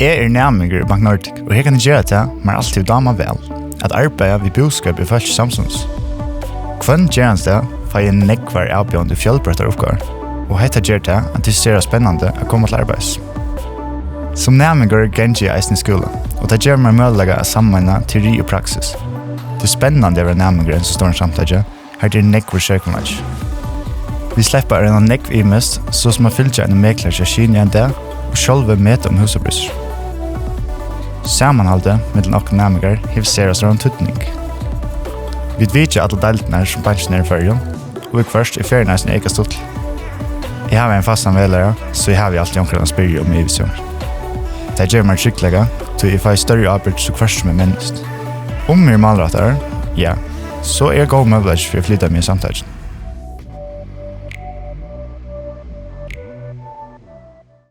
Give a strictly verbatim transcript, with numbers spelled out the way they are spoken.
Eg eri næmingur í Bank Nordic, og her kann eg gera tað, mær altíð dámar væl, at arbeiða við búskapi í fólki samstundis. Hvønn gerandisdag fái eg nógvar avbjóðandi fjølbroyttar uppgávur, og hetta ger tað, at tað er sera spennandi at koma til arbeiðis. Sum næmingur gangi eg eisini í skúla, og tað gevur mær møguleika at sameina teori og praksis. Tað er spennandi at vera næmingur í einum so stórum samtaki, har tað er nógvur serkunnleiki. Vit sleppa at royna nógv ymiskt, so sum at fylgja einum meklari hjá Kini ein dag og sjálvi meta um húsaprísir. Samanhaldið millum okkum næmingar hevur sera stóran týdning. Vit vitja allar deildirnar, sum bankin er í Føroyum, og viðhvørt er ferðin eisini eyka stuttlig. Eg havi ein fastan vegleiðara, so eg havi altíð onkran at spyrja um eg ivist í onkrum. Tað gevur mær tryggleika, tí eg fái størri ábyrgd, so hvørt sum eg mennist. Um eg eri málrættaður, ja, so er góður møguleiki fyri at flyta meg í samtakið.